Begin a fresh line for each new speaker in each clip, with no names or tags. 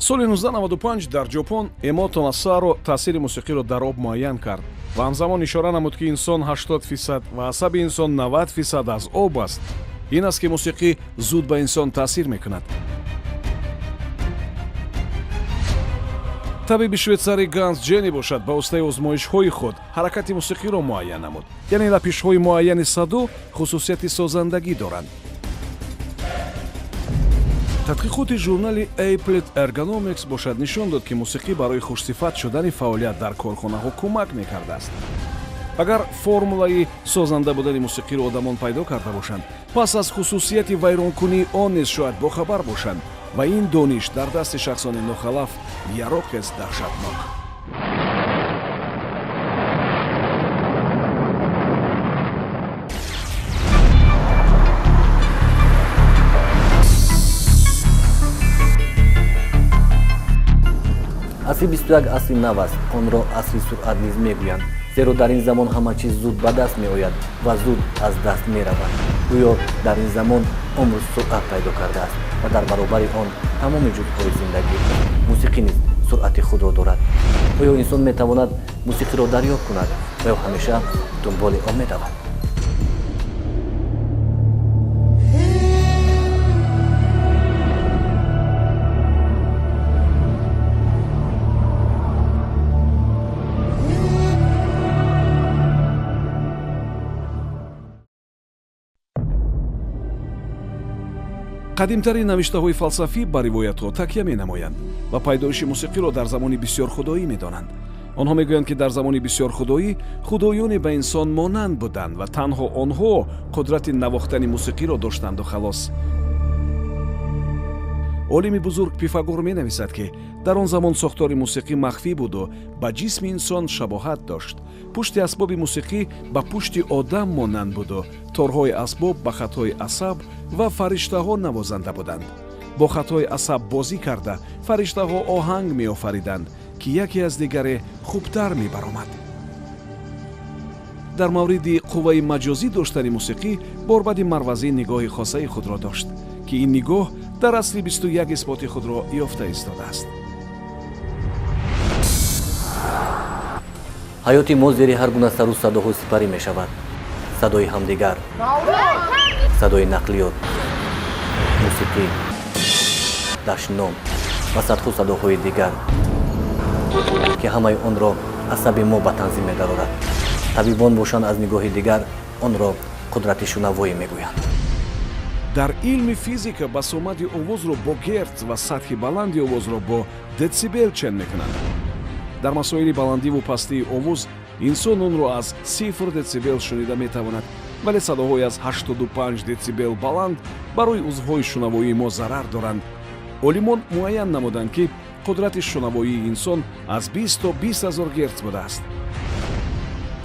Соли 1995 дар Ҷопон Эмото Масаро таъсири мусиқиро дар об муайян кард ва ҳамзамон ишора намуд, ки инсон 80% ва асаби инсон 90% аз об аст. Ин аст, ки мусиқӣ зуд ба инсон таъсир мекунад. Табиби швейтсарӣ Ганс Ҷени бошад, ба воситаи озмоишҳои худ ҳаракати мусиқиро муайян намуд, яъне лапишҳои муайяни садо хусусияти созандагӣ доранд. Тадқиқоти журнали Applied Ergonomics бошад, нишон дод, ки мусиқӣ барои хушсифат шудани фаъолият дар корхонаҳо кӯмак мекардааст. Агар формулаи созанда будани мусиқиро одамон пайдо карда бошанд, пас аз хусусияти вайронкунии он низ шояд бохабар бошанд ва ин дониш дар дасти шахсони нохалаф яроқест даҳшатнок.
Асри 21 асри нав аст. Онро асри суръат низ мегӯянд, зеро дар ин замон ҳама чиз зуд ба даст меояд ва зуд аз даст меравад. Гӯё дар ин замон умр суръат пайдо кардааст ва дар баробари он тамоми ҷузъҳои зиндагӣ. Мусиқӣ низ суръати худро дорад. Оё инсон метавонад мусиқиро дарёфт кунад ва ё ҳамеша дунболи он медавад?
Қадимтарин навиштаҳои фалсафӣ ба ривоятҳо такя менамоянд ва пайдоиши мусиқиро дар замони бисёрхудоӣ медонанд. Онҳо мегӯянд, ки дар замони бисёрхудоӣ худоёне ба инсон монанд буданд ва танҳо онҳо қудрати навохтани мусиқиро доштанду халос. Олими бузург Пифагор менависад, ки дар он замон сохтори мусиқӣ махфӣ буду ба ҷисми инсон шабоҳат дошт. Пушти асбоби мусиқӣ ба пушти одам монанд буду торҳои асбоб ба хатҳои асаб ва фариштаҳо навозанда буданд. Бо хатҳои асаб бозӣ карда, фариштаҳо оҳанг меофариданд, ки яке аз дигаре хубтар мебаромад. Дар мавриди қувваи маҷозӣ доштани мусиқӣ Борбади Марвазӣ нигоҳи хосаи худро дошт, ки ин нигоҳ дар асри 21 исботи худро ёфта истодааст.
Ҳаёти мо зери ҳар гуна сару садоҳо сипарӣ мешавад: садои ҳамдигар, садои нақлиёт, мусиқӣ, дашном ва садҳу садоҳои дигар, ки ҳамаи онро асаби мо ба танзим медарорад. Табибон бошанд, аз нигоҳи дигар онро қудрати шунавоӣ мегӯянд.
Дар илми физика басомади овозро бо герц ва сатҳи баланди овозро бо децибел чен мекунанд. Дар масоили баландиву пастии овоз инсон онро аз 0 децибел шунида метавонад, вале садоҳои аз 85 децибел баланд барои узвҳои шунавоии мо зарар доранд. Олимон муайян намуданд, ки қудрати шунавоии инсон аз 20 то 20 ҳазор герц будааст.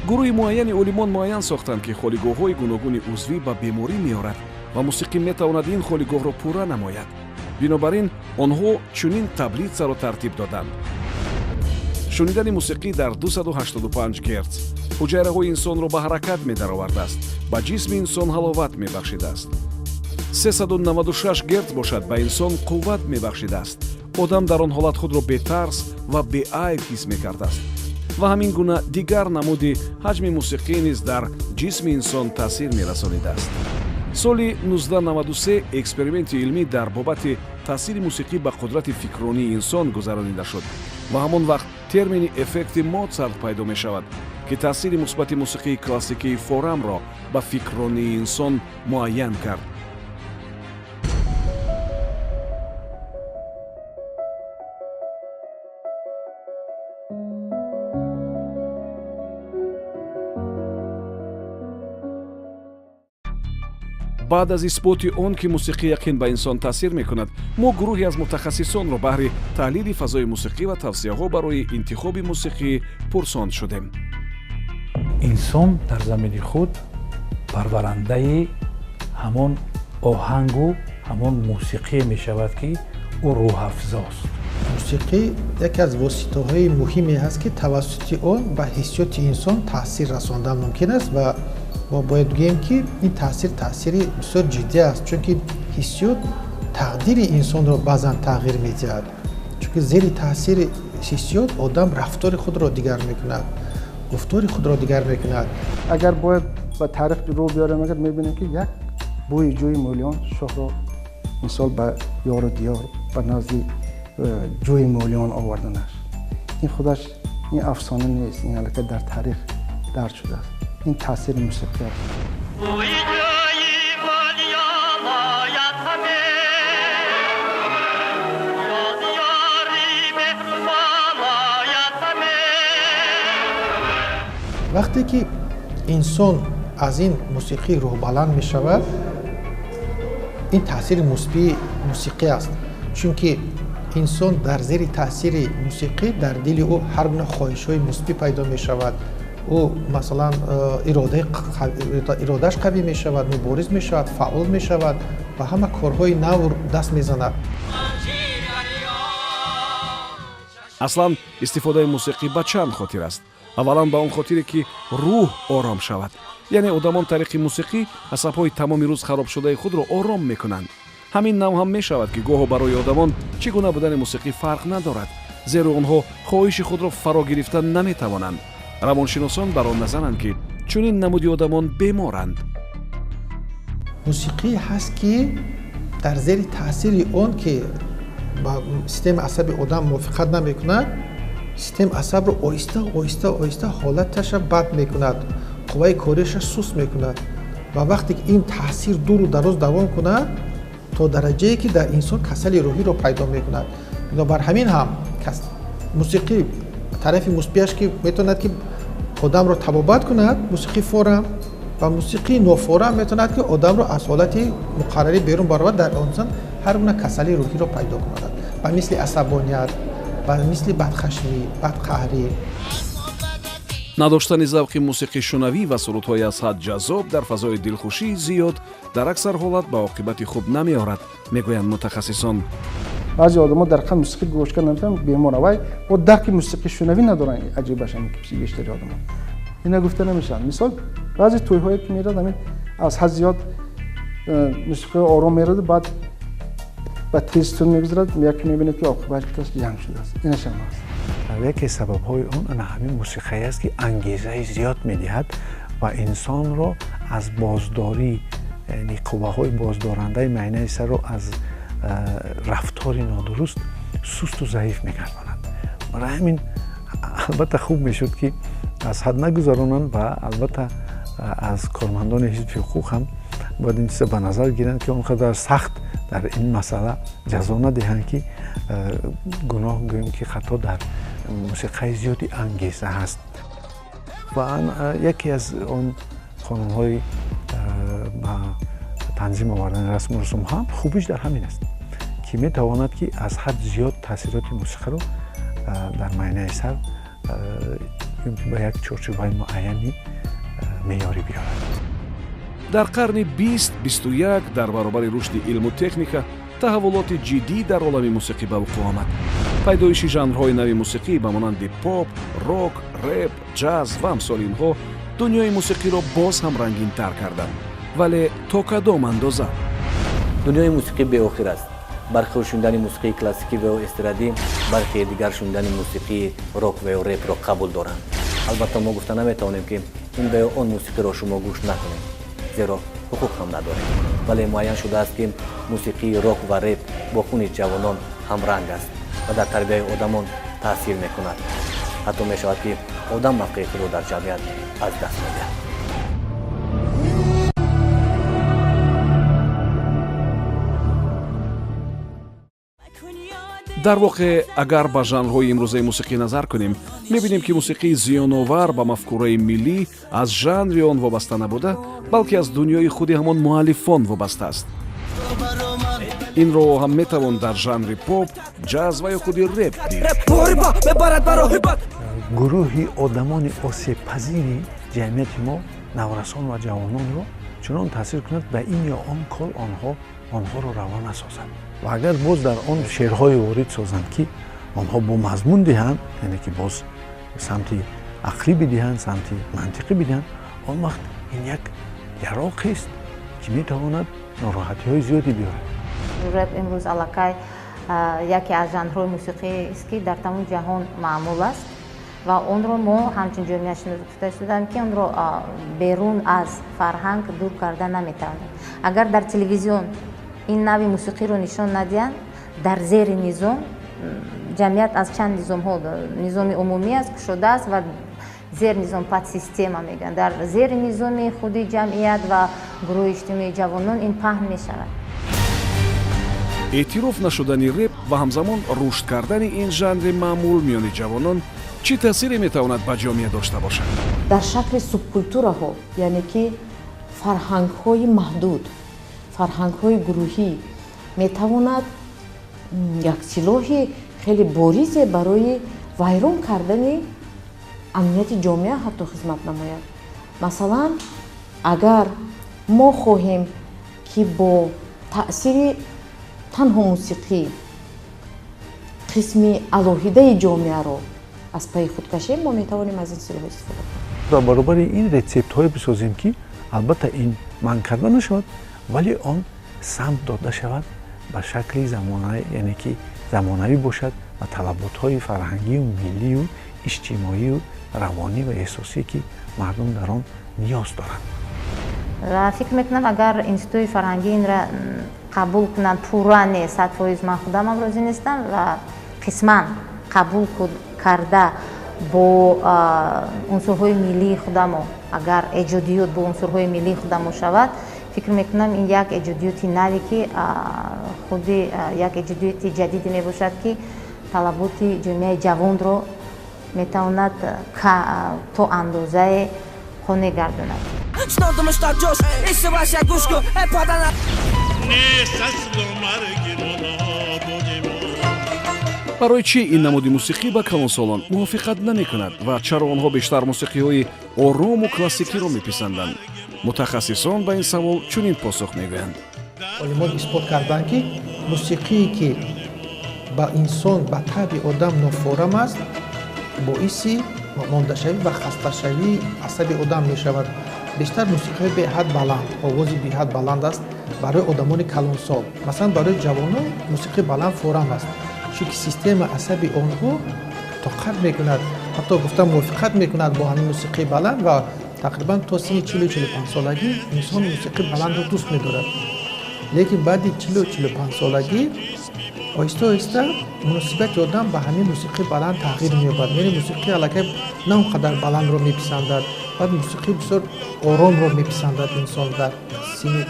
Гурӯҳи муайяни олимон муайян сохтанд, ки холигоҳҳои гуногуни узвӣ ба беморӣ меорад ва мусиқӣ метавонад ин холигоҳро пурра намояд. Бинобар ин онҳо чунин таблитсаро тартиб доданд. Шунидани мусиқӣ дар 285 герц ҳуҷайраҳои инсонро ба ҳаракат медаровардааст, ба ҷисми инсон ҳаловат мебахшидааст. 396 герц бошад, ба инсон қувват мебахшидааст. Одам дар он ҳолат худро бетарс ва беайб ҳис мекардааст. Ва ҳамин гуна дигар намуди ҳаҷми мусиқӣ низ дар ҷисми инсон таъсир мерасонидааст. Соли 1993 эксперименти илмӣ дар бобати таъсири мусиқӣ ба қудрати фикронии инсон гузаронида шуд ва ҳамон вақт термини эффекти Моцарт пайдо мешавад, ки таъсири мусбати мусиқии классикии форамро ба фикронии инсон муайян кард. Баъд аз исботи он, ки мусиқӣ яқин ба инсон таъсир мекунад, мо гурӯҳе аз мутахассисонро баҳри таҳлили фазои мусиқӣ ва тавсияҳо барои интихоби мусиқӣ пурсон шудем.
Инсон дар замини худ парварандаи ҳамон оҳангу ҳамон мусиқие мешавад, ки ӯ рӯҳафзост.
Мусиқӣ яке аз воситаҳои муҳиме ҳаст, ки тавассути он ба ҳиссиёти инсон таъсир расондан мумкин аст, ва мо бояд гӯем, ки ин таъсир таъсири бисёр ҷиддӣ аст, чунки ҳиссиёт тақдири инсонро баъзан тағйир медиҳад. Чунки зери таъсири ҳиссиёт одам рафтори худро дигар мекунад, гуфтори худро дигар мекунад.
Агар бояд ба таърих рӯ биёрем, агар мебинем ки як бӯи ҷӯи Мӯлиён шоҳро мисол ба ёру диёр, ба назди ҷӯи Мӯлиён оварданаш, ин худаш ин афсона нест, ин аллакай дар таърих дарҷ шудааст. Ин таъсири мусиқӣ аст.
Вақте ки инсон аз ин мусиқӣ рӯҳбаланд мешавад, ин таъсири мусбии мусиқӣ аст, чунки инсон дар зери таъсири мусиқӣ дар дили ӯ ҳар гуна хоҳишҳои мусбӣ пайдо мешавад. Ӯ масалан иродааш қавӣ мешавад, мубориз мешавад, фаъол мешавад ва ҳама корҳои нав даст мезанад.
Аслан истифодаи мусиқӣ ба чанд хотир аст. Аввалан ба он хотире ки рӯҳ ором шавад, яъне одамон тариқи мусиқӣ асабҳои тамоми рӯз харобшудаи худро ором мекунанд. Ҳамин нав ҳам мешавад ки гоҳо барои одамон чӣ гуна будани мусиқӣ фарқ надорад, зеро онҳо хоҳиши худро фаро гирифта наметавонанд. Равоншиносон бар он назаранд, ки чунин намуди одамон беморанд.
Мусиқӣ ҳаст ки дар зери таъсири он ки ба системаи асаби одам мувофиқат намекунад, системаи асабро оҳиста оҳиста оҳиста ҳолаташа бад мекунад, қувваи кориаша суст мекунад ва вақте ки ин таъсир дуру дароз давом кунад, то дараҷае ки дар инсон касали рӯҳиро пайдо мекунад. Бинобар ҳамин ҳам мусиқӣ тарафи мусбиаш ки метавонад ки одамро табобат кунад, мусиқии форам, ва мусиқии нофорам метавонад ки одамро аз ҳолати муқаррарӣ берун баровард, дар инсон ҳар гуна касалии рӯҳиро пайдо кунад, ба мисли асабоният, ба мисли бадхашмӣ, бадқаҳрӣ.
Надоштани завқи мусиқишунавӣ ва сурудҳои аз ҳад ҷаззоб дар фазои дилхушии зиёд дар аксар ҳолат ба оқибати хуб намеорад, мегӯянд мутахассисон.
Баъзе одамо дар ҳақиқат мусиқӣ гӯш карда наметавонанд, беморанд, вай бо дарки мусиқишунавӣ надоранд. Аҷибаш ҳамин ки бештари одамо ина гуфта намешаванд. Мисол баъзе тӯйҳое ки мерад, ҳамин аз ҳад зиёд мусиқии ором мераду баъд ба тез тун мегузарад, яке мебинед ки оқибаташ ҷанг шудааст. Инаш ҳам аст.
Яке сабабҳои он ана ҳамин мусиқае аст, ки ангезаи зиёд медиҳад ва инсонро аз боздорӣ, яъне қувваҳои боздорандаи майнаи сарро аз рафтори нодуруст сусту заиф мегардонад. Барои ҳамин албатта хуб мешуд, ки аз ҳад нагузаронанд ва албатта аз кормандони ҳизби ҳуқуқ ҳам бояд ин чиза ба назар гиранд, ки он қадар сахт дар ин масъала ҷазо надиҳанд, ки гуноҳ гӯем ки хато дар мусиқаи зиёди ангеза ҳаст. Ва яке аз он қонунҳои ба танзим овардани расму русум ҳам хубиш дар ҳамин аст, ки метавонад ки аз ҳад зиёд таъсироти мусиқаро дар майнаи сар ба як чорчӯбаи муайяни меъёрӣ биёрад.
Дар қарни 20-21 дар баробари рушди илму техника таҳаввулоти ҷиддӣ дар олами мусиқӣ ба вуқӯъ омад. Пайдоиши жанрҳои нави мусиқӣ ба монанди поп, рок, реп, ҷаз ва амсоли инҳо дунёи мусиқиро боз ҳам рангинтар карданд. Вале то кадом андоза?
Дунёи мусиқӣ беохир аст. Бархе шунидани мусиқии классикӣ ва ё эстрадӣ, бархе дигар шунидани мусиқии рок ва ё репро қабул доранд. Албатта мо гуфта наметавонем, ки ин ва ё он мусиқиро шумо гӯш накунед, зеро ҳуқуқ ҳам надорем. Вале муайян шудааст, ки мусиқии рок ва реп бо хуни ҷавонон ҳамранг аст ва дар тарбияи одамон таъсир мекунад. Ҳатто мешавад, ки одам мавқеи худро дар ҷамъият аз даст медиҳад.
Дар воқеъ, агар ба жанрҳои имрӯзаи мусиқӣ назар кунем, мебинем, ки мусиқии зиёновар ба мафкураи миллӣ аз жанри он вобаста набуда, балки аз дунёи худи ҳамон муаллифон вобаста аст. Инро ҳам метавон дар жанри поп, ҷаз ва ё худи реп дид.
Гурӯҳи одамони осебпазири ҷамъияти мо, наврасон ва ҷавононро чунон таъсир кунад, ба ин ё он кор онҳоро равона созад. Ва агар боз дар он шеърҳое ворид созанд, ки онҳо бо мазмун диҳанд, яъне ки боз самти ақлӣ бидиҳанд, самти мантиқӣ бидиҳанд, он вақт ин як яроқест, ки метавонад нороҳатиҳои зиёде биёрад.
Реп имрӯз аллакай Яке аз жанрҳои мусиқист, ки дар тамоми ҷаҳон маъмул аст ва онро мо ҳамчун ҷомеашинос гуфта шудам, ки онро берун аз фарҳанг дур карда наметавонем. Агар дар телевизион ин нави мусиқиро нишон надиҳанд, дар зери низом ҷамъият аз чанд низомҳо, низоми умумӣ аст, кушода аст ва зернизом, подсистема мегӯянд, дар зери низоми худи ҷамъият ва гурӯҳи иҷтимоии ҷавонон ин паҳн мешавад.
Эътироф нашудани реп ва ҳамзамон рушд кардани ин жанри маъмул миёни ҷавонон чӣ таъсире метавонад ба ҷомеа дошта бошад?
Дар шакли субкултураҳо, яъне ки фарҳангҳои маҳдуд, фарҳангҳои гурӯҳӣ метавонад як силоҳи хеле боризе барои вайрон кардани амнияти ҷомеа ҳатто хизмат намояд. Масалан, агар мо хоҳем, ки бо таъсири танҳо мусиқӣ қисми алоҳидаи ҷомеаро аз пайи худ кашем, мо метавонем аз ин силоҳ истифода кунем.
Дар баробари ин рецептҳое бисозем, ки албатта ин манъ карда нашавад, вале он самт дода шавад ба шакли замона, яъне ки замонавӣ бошад ва талаботҳои фарҳангию миллию иҷтимоию равонӣ ва эҳсосие, ки мардум дар он ниёз доранд.
Ва фикр мекунам, агар институти фарҳангӣ инра қабул кунанд пурра, не 100%, ман худамам розӣ нестам, ва қисман қабул карда бо унсурҳои миллии худамо, агар эҷодиёт бо унсурҳои миллии худамо шавад, фикр мекунам, ин як эҷодиёти наве, ки худи як эҷодиёти ҷадиде мебошад, ки талаботи ҷомеаи ҷавонро метавонад то андозае қонеъ гардонад.
Барои чӣ ин намуди мусиқӣ ба калонсолон мувофиқат намекунад ва чаро онҳо бештар мусиқиҳои орому классикиро меписанданд? Мутахассисон ба ин савол чунин посух мегӯянд.
Олимон исбот карданд, ки мусиқие, ки ба инсон, ба табъи одам нофорам аст, боиси мондашавӣ ва хасташавии асаби одам мешавад. Бештар мусиқиҳои беҳад баланд, овози беҳад баланд аст барои одамони калонсол. Масалан, барои ҷавонон мусиқии баланд форам аст, чунки системаи асаби онҳо тоқат мекунад, ҳатто гуфта мувофиқат мекунад бо ҳамин мусиқии баланд, ва тақрибан то синни 40-45 солагӣ инсон мусиқии баландро дӯст медорад. Лекин баъди 40-45 солагӣ оҳиста оҳиста муносибати одам ба ҳамин мусиқии баланд тағйир меёбад, яъне мусиқии аллакай на он қадар баландро меписандад, баъд мусиқии бисёр оромро меписандад инсон дар синни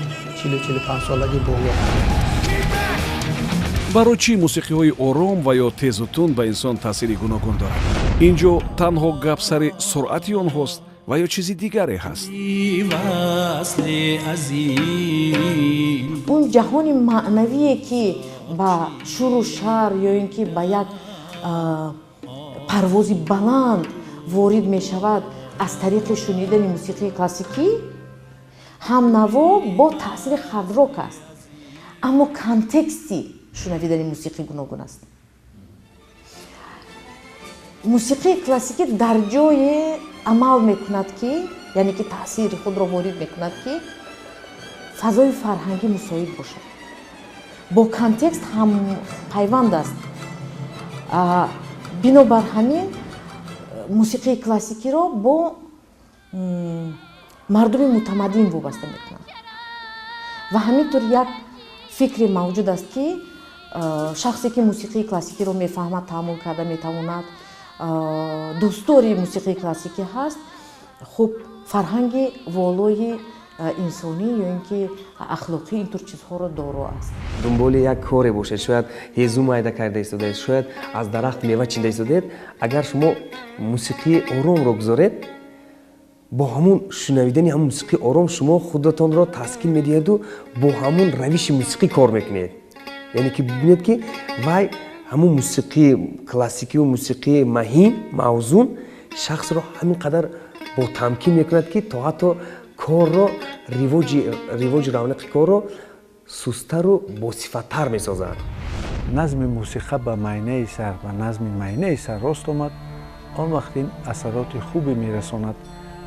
40-45 солагӣ боло.
Барои чӣ мусиқиҳои ором ва ё тезу тунд ба инсон таъсири гуногун дорад? Ин ҷо танҳо гап сари суръати онҳост ва ё чизи дигаре ҳаст?
Он ҷаҳони маънавие, ки ба шуру шар ё ин ки ба як парвози баланд ворид мешавад аз тариқи шунидани мусиқии классикӣ, ҳамнаво бо таъсири хард-рок аст, аммо контексти шунавидани мусиқӣ гуногун аст. Мусиқии классикӣ дар ҷое амал мекунад, ки яъне ки таъсири худро ворид мекунад, ки фазои фарҳангӣ мусоид бошад, бо контекст ҳам пайванд аст. Бинобар ҳамин мусиқии классикиро бо мардуми мутамаддин вобаста мекунанд ва ҳамин тур як фикре мавҷуд аст, ки шахсе, ки мусиқии классикиро мефаҳмад, таҳаммул карда метавонад, дӯстдори мусиқии классикӣ ҳаст, хуб, фарҳанги волои инсонӣ ё ин ки ахлоқӣ, ин тур чизҳоро доро аст.
Дунболи як коре бошед, шояд ҳезум майда карда истодаед, шояд аз дарахт мева чинда истодаед, агар шумо мусиқии оромро гузоред, бо ҳамун шунавидани ҳамун мусиқии ором шумо худатонро таскин медиҳеду бо ҳамун равиши мусиқӣ кор мекунед. Яъне ки бибинед, ки вай ҳамун мусиқии классикию мусиқии маҳин, мавзун шахсро ҳамин қадар ботамкин мекунад, ки то ҳатто корро ривоҷи равнақи корро сустару босифаттар месозад.
Назми мусиқа ба майнаи сар, ба назми майнаи сар рост омад, он вақт ин асароти хубе мерасонад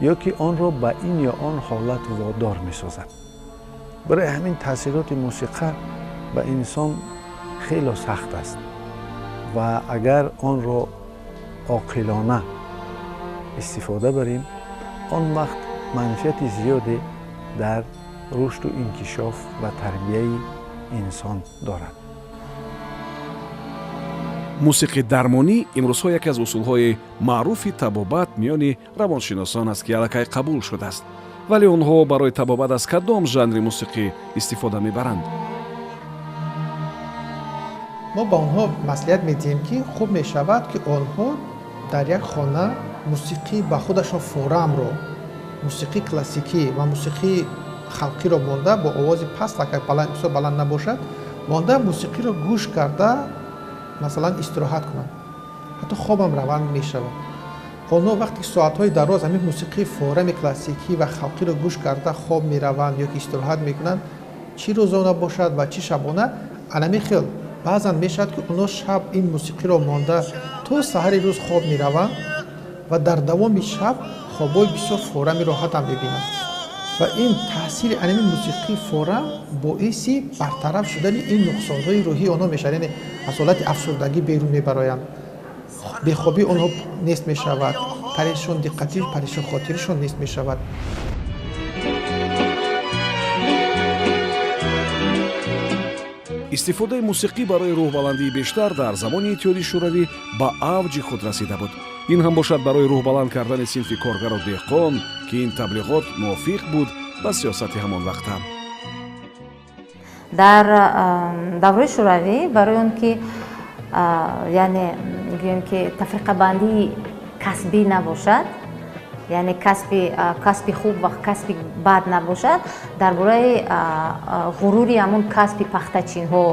ё ки онро ба ин ё он ҳолат водор месозад. Барои ҳамин таъсироти мусиқа ба инсон Хеле сахт аст ва агар онро оқилона истифода барем, он вақт манфиати зиёде дар рушду инкишоф ва тарбияи инсон дорад.
Мусиқидармонӣ имрӯзҳо яке аз усулҳои маъруфи табобат миёни равоншиносон аст, ки аллакай қабул шудааст. Вале онҳо барои табобат аз кадом жанри мусиқӣ истифода мебаранд?
Мо ба онҳо маслиҳат медиҳем, ки хуб мешавад, ки онҳо дар як хона мусиқӣ ба худашон форамро, мусиқии классикӣ ва мусиқии халқиро монда бо овози паст, агар бисёр баланд набошад, монда мусиқиро гӯш карда, масалан, истироҳат кунанд, ҳатто хобам раванд мешавад. Онҳо вақте ки соатҳои дароз ҳамин мусиқии форами классикӣ ва халқиро гӯш карда хоб мераванд ё ки истироҳат мекунанд, чӣ рӯзона бошад ва чӣ шабона, анами хел баъзан мешавад, ки онҳо шаб ин мусиқиро монда то саҳари рӯз хоб мераванд ва дар давоми шаб хобҳои бисёр форами роҳатам мебинанд. Ва ин таъсири анами мусиқии форам боиси бартараф шудани ин нуқсонҳои рӯҳии онҳо мешавад, яъне аз ҳолати афсурдагӣ берун мебароянд, бехобии онҳо нест мешавад, парешондиққатӣ, парешонхотиришон нест мешавад.
Истифодаи мусиқӣ барои рӯҳбаландии бештар дар замони Иттиҳоди Шӯравӣ ба авҷи худ расида буд. Ин ҳам бошад барои рӯҳбаланд кардани синфи коргару деҳқон, ки ин таблиғот мувофиқ буд ба сиёсати ҳамон вақта.
Дар давраи Шӯравӣ барои он ки, яъне гӯем ки тафриқабандии касбӣ набошад, яъне касби хуб ва касби бад набошад, дар бораи ғурури ҳамон касби пахтачинҳо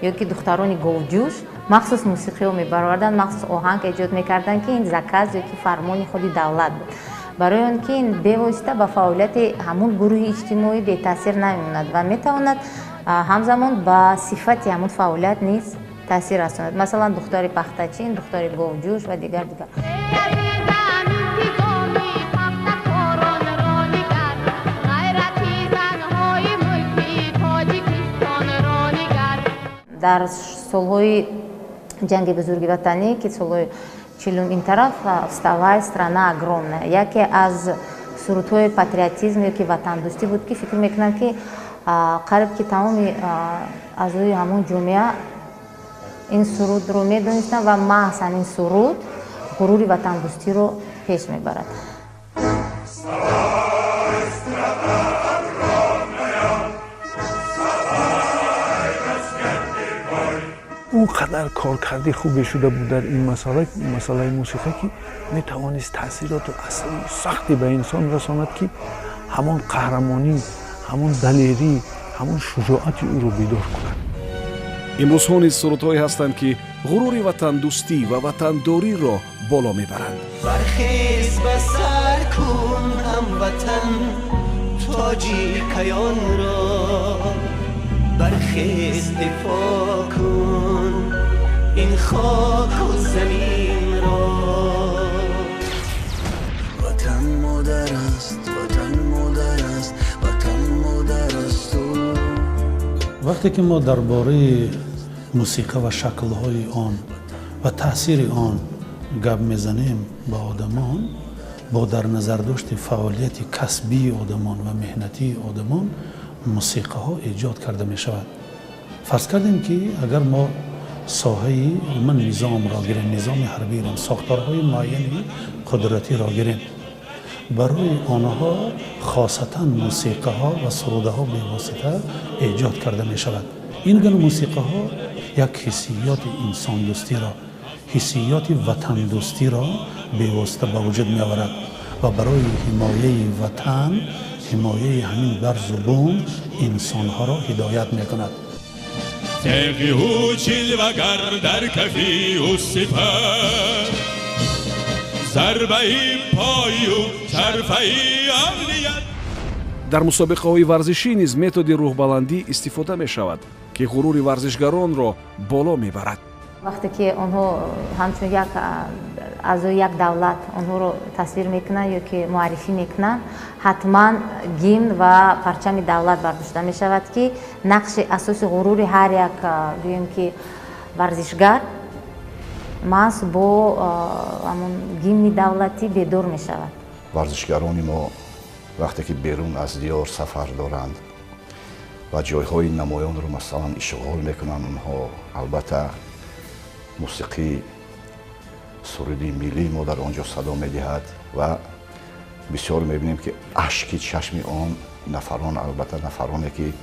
ё ки духтарони говҷӯш махсус мусиқиҳо мебароварданд, махсус оҳанг эҷод мекарданд, ки ин заказ ё ки фармони худи давлат буд, барои он ки ин бевосита ба фаъолияти ҳамон гурӯҳи иҷтимоӣ бетаъсир намемонад ва метавонад ҳамзамон ба сифати ҳамон фаъолият низ таъсир расонад. Масалан, духтари пахтачин, духтари говҷӯш ва дигар дигар. Дар солҳои ҷанги бузурги ватанӣ, ки солҳои 40-ум ин тараф, «Вставай, страна огромная» яке аз сурудҳои патриотизм ё ки ватандӯстӣ буд, ки фикр мекунам, ки қариб ки тамоми аъзои ҳамон ҷомеа ин сурудро медонистанд ва маҳз ҳамин суруд ғурури ватандӯстиро пеш мебарад.
Он қадар коркарди хубе шуда буд дар ин масъала, масъалаи мусиқӣ, ки метавонист таъсироту асари сахте ба инсон расонад, ки ҳамон қаҳрамонӣ, ҳамон далерӣ, ҳамон шуҷоати ӯро бедор кунад.
Имрӯзҳо низ сурудҳое ҳастанд, ки ғурури ватандӯстӣ ва ватандориро боло мебаранд.
Бархез, ба сар кун, ҳамватан, тоҷи каёнро, бархез, дифоъ кун ин хоку заминро. Ватан модар аст, ватан модар аст, ватан модар аст.
Вақте ки мо дар бораи мусиқа ва шаклҳои он ва таъсири он гап мезанем ба одамон, бо дар назардошти фаъолияти касбии одамон ва меҳнатии одамон мусиқаҳо эҷод карда мешавад. Фарз кардем, ки агар мо соҳаи умуман низомро гирем, низоми ҳарбиро, сохторҳои муайяни қудратиро гирем, барои онҳо хосатан мусиқаҳо ва сурудаҳо бевосита эҷод карда мешавад. Ин гуна мусиқаҳо як ҳиссиёти инсондӯстиро, ҳиссиёти ватандӯстиро бевосита ба вуҷуд меоварад ва барои ҳимояи ватан, ҳимояи ҳамин барзу бум инсонҳоро ҳидоят мекунад.
Теғи ӯ ҷилвагар дар кафи ӯ сипар, зарбаи пои ӯ чарфаи амният.
Дар мусобиқаҳои варзишӣ низ методи рӯҳбаландӣ истифода мешавад, ки ғурури варзишгаронро боло мебарад.
Вақте ки онҳо ҳамчун як аъзои як давлат онҳоро тасвир мекунанд ё ки муаррифӣ мекунанд, ҳатман гимн ва парчами давлат бардошта мешавад, ки нақши асоси ғурури ҳар як, гӯем ки, Варзишгар маҳз бо ҳамон гимни давлатӣ бедор мешавад.
Варзишгарони мо вақте ки берун аз диёр сафар доранд ва ҷойҳои намоёнро масалан ишғол мекунанд, онҳо албатта мусиқӣ, суруди миллии мо дар он ҷо садо медиҳад ва бисёр мебинем, ки ашки чашми он нафарон, албатта нафароне ки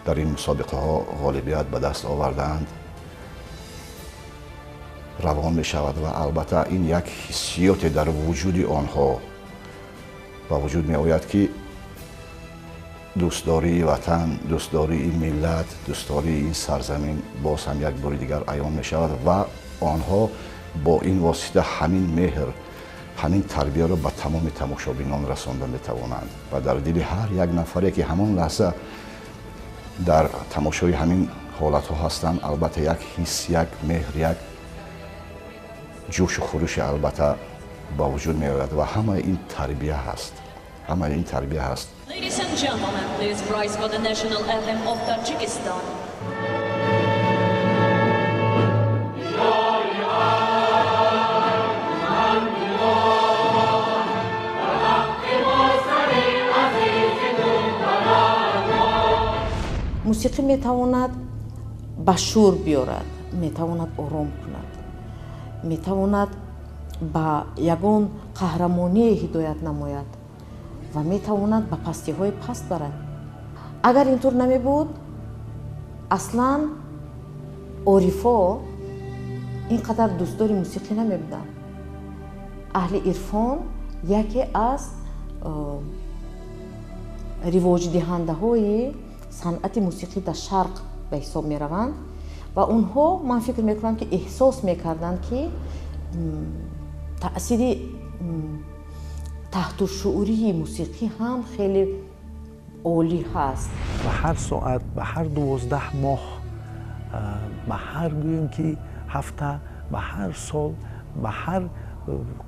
дар ин мусобиқаҳо ғолибият ба даст овардаанд, равон мешавад ва албатта ин як ҳиссиёте дар вуҷуди онҳо ба вуҷуд меояд, ки дӯстдории ватан, дӯстдории миллат, дӯстдории ин сарзамин боз ҳам як бори дигар аён мешавад ва онҳо бо ин восита ҳамин меҳр, ҳамин тарбияро ба тамоми тамошобинон расонда метавонанд ва дар дили ҳар як нафаре, ки ҳамон лаҳза дар тамошои ҳамин ҳолатҳо ҳастанд, албатта як ҳис, як меҳр, як ҷӯшу хурӯши албатта ба вуҷуд меояд ва ҳамаи ин тарбия ҳаст, ҳамаи ин тарбия ҳаст.
Ladies and gentlemen, please rise for the national anthem of Tajikistan.
Мусиқӣ метавонад ба шӯр биёрад, метавонад ором кунад, метавонад ба ягон қаҳрамоние ҳидоят намояд ва метавонад ба пастиҳои паст барад. Агар ин тур намебуд, аслан орифо ин қадар дӯстдори мусиқӣ намебуданд. Аҳли ирфон яке аз ривоҷдиҳандаҳои санъати мусиқӣ дар шарқ ба ҳисоб мераванд ва онҳо, ман фикр мекунам, ки эҳсос мекарданд, ки таъсири таҳтушуурии мусиқӣ ҳам хеле олӣ ҳаст.
Ба ҳар соат, ба ҳар 12 моҳ, ба ҳар гӯем ки ҳафта, ба ҳар сол, ба ҳар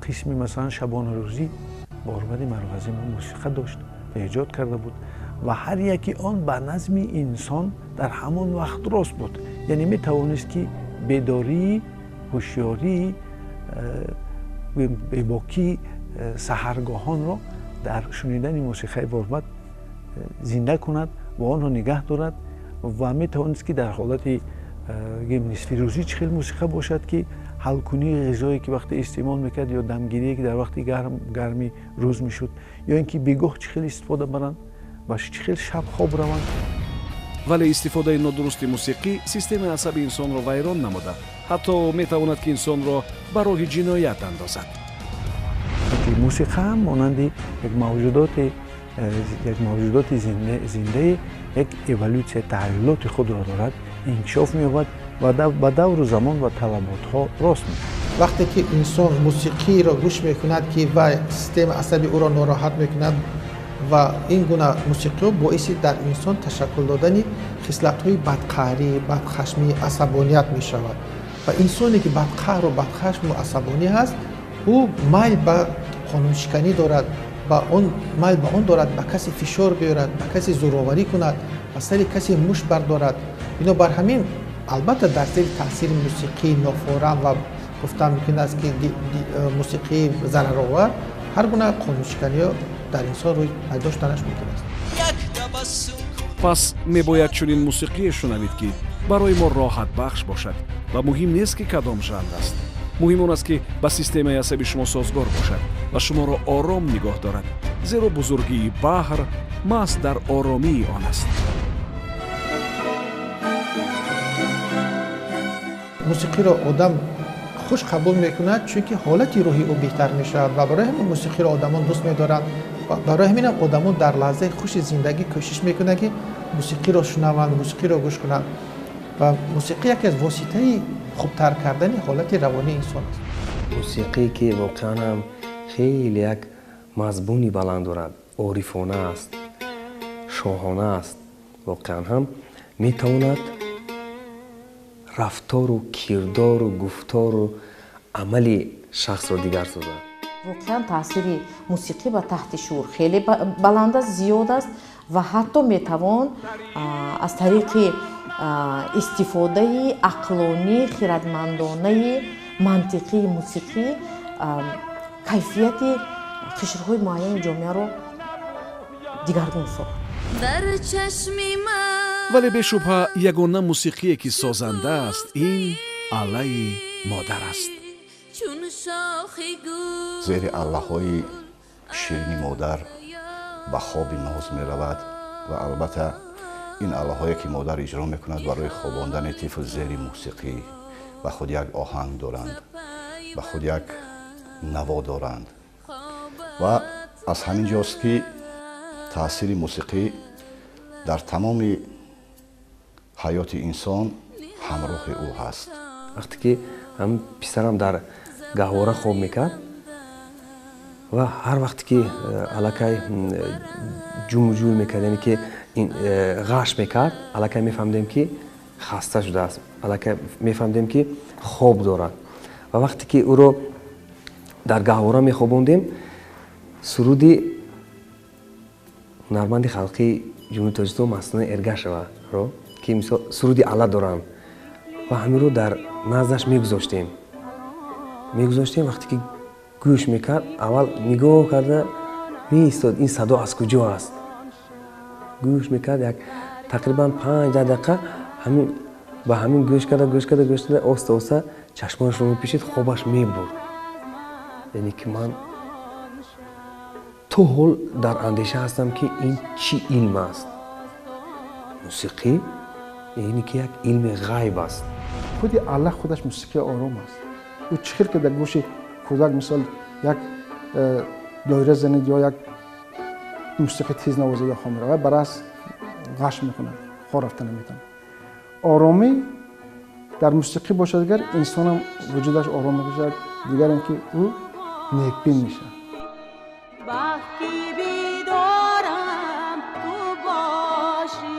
қисми масалан шабонарӯзӣ Борбади Марғазӣ мо мусиқа дошт ва эҷод карда буд ва ҳар яки он ба назми инсон дар ҳамон вақт рост буд. Яъне метавонист, ки бедории, ҳушёрии, бебокии саҳаргоҳонро дар шунидани мусиқаи Борбад зинда кунад ва онро нигаҳ дорад ва метавонист, ки дар ҳолати нисфирӯзӣ чӣ хел мусиқа бошад, ки ҳалкунии ғизое, ки вақте истеъмол мекард, ё дамгирие, ки дар вақти гарми рӯз мешуд, ё ин ки бегоҳ чӣ хел истифода баранд ва чӣ хел шаб хоб раванд.
Вале истифодаи нодурусти мусиқӣ системаи асаби инсонро вайрон намуда, ҳатто метавонад, ки инсонро ба роҳи ҷиноят андозад.
Мусиқа ҳам монанди як мавҷудоти зиндае як эволюсия, таҳаввулоти худро дорад, инкишоф меёбад ва ба давру замон ва талаботҳо рост мекунад.
Вақте ки инсон мусиқиро гӯш мекунад, ки вай системаи асаби ӯро нороҳат мекунад, ва ин гуна мусиқиҳо боиси дар инсон ташаккул додани хислатҳои бадқаҳрӣ, бадхашмӣ, асабоният мешавад. Ва инсоне, ки бадқаҳру бадхашму асабонӣ ҳаст, ӯ майл ба қонуншиканӣ дорад, ба он майл ба он дорад, ба касе фишор биёрад, ба касе зӯроварӣ кунад, ба сари касе мушт бардорад. Бинобар ҳамин, албатта, дар зери таъсири мусиқии нофорам ва гуфтан мумкин аст, ки мусиқии зараровар, ҳар гуна қонуншиканиҳо дар инсон рӯй пайдо шуданаш мумкин аст.
Пас мебояд чунин мусиқие шунавид, ки барои мо роҳатбахш бошад ва муҳим нест, ки кадом жанр аст. Муҳим он аст, ки ба системаи асаби шумо созгор бошад ва шуморо ором нигоҳ дорад, зеро бузургии баҳр маҳз дар оромии он аст.
Мусиқиро одам хуш қабул мекунад, чунки ҳолати рӯҳи ӯ беҳтар мешавад ва барои ҳамин мусиқиро одамон дӯст медоранд. Барои ҳаминам одамон дар лаҳзаи хуши зиндагӣ кӯшиш мекунанд, ки мусиқиро шунаванд, мусиқиро гӯш кунанд ва мусиқӣ яке аз воситаи хубтар кардани ҳолати равонии инсон аст.
Мусиқӣ, ки воқеан ҳам хеле як мазмуни баланд дорад, орифона аст, шоҳона аст, воқеан ҳам метавонад рафтору кирдору гуфтору амали шахсро дигар созад.
Воқеан таъсири мусиқӣ ба таҳти шуур хеле баланд аст, зиёд аст ва ҳатто метавон аз тариқи Истифодаи ақлонӣ, хирадмандонаи мантиқии мусиқӣ кайфияти қишрҳои муайяни ҷомеаро дигаргун сохт.
Дар чашми ман.
Вале бешубҳа, ягона мусиқие, ки созанда аст, ин аллаи модар аст.
Чун шохи гул.
Зери аллаҳои ширини модар ба хоби ноз меравад ва албатта, ин аллаҳое, ки модар иҷро мекунад барои хобондани тифл зери мусиқӣ, ба худ як оҳанг доранд, ба худ як наво доранд. Ва аз ҳамин ҷост, ки таъсири мусиқӣ дар тамоми ҳаёти инсон ҳамроҳи ӯ ҳаст.
Вақте ки ҳам писарам дар гаҳвора хоб мекард ва ҳар вақте ки аллакай ҷумҷӯл мекард, яъне ки ғаш мекард, аллакай мефаҳмидем, ки хаста шудааст, аллакай мефаҳмидем, ки хоб дорад. Ва вақте ки ӯро дар гаҳвора мехобондем, суруди ҳунарманди халқии Ҷумҳурии Тоҷикистон Мастона Эргашеваро, ки мисол суруди алла доранд, ва ҳаминро дар наздаш мегузоштем. Вақте ки гӯш мекард, аввал нигоҳ карда меистод, ин садо аз куҷо аст. Гӯш мекард як тақрибан 5-10 дақиқа, ҳамин ба ҳамин гӯш карда, гӯш карда, гӯш карда, оста оста чашмонашро мепӯшид, хобаш мебурд. Яъне ки ман то ҳол дар андеша ҳастам, ки ин чӣ илм аст. Мусиқӣ, яъне ки як илми ғайб аст.
Худи аллаҳ худаш мусиқии ором аст. Ӯ чӣ хел ки дар гӯши кӯдак, мисол, як доира занед ё як мусиқи тез навозида, хоб меравад, барас ғаш мекунад, хоб рафта наметавонад. Оромӣ дар мусиқӣ бошад, агар инсонам вуҷудаш ором мекашад, дигар ин ки ӯ некбин мешавад.
Бахти бедорам ту бошӣ.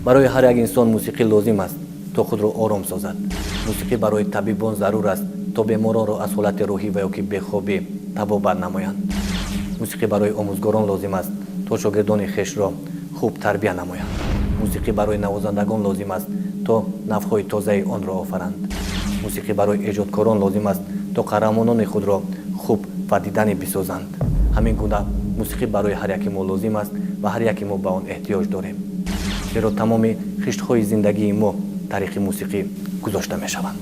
Барои ҳар як инсон мусиқӣ лозим аст, то худро ором созад. Мусиқӣ барои табибон зарур аст, то беморонро аз ҳолати рӯҳӣ ва ё ки бехобӣ табобат намоянд. Мусиқӣ барои омӯзгорон лозим аст, то шогирдони хешро хуб тарбия намоянд. Мусиқӣ барои навозандагон лозим аст, то навъҳои тозаи онро офаранд. Мусиқӣ барои эҷодкорон лозим аст, то қаҳрамонони худро хуб ва диданӣ бисозанд. Ҳамин гуна мусиқӣ барои ҳар яки мо лозим аст ва ҳар яки мо ба он эҳтиёҷ дорем, зеро тамоми хиштҳои зиндагии мо тариқи мусиқӣ гузошта мешаванд.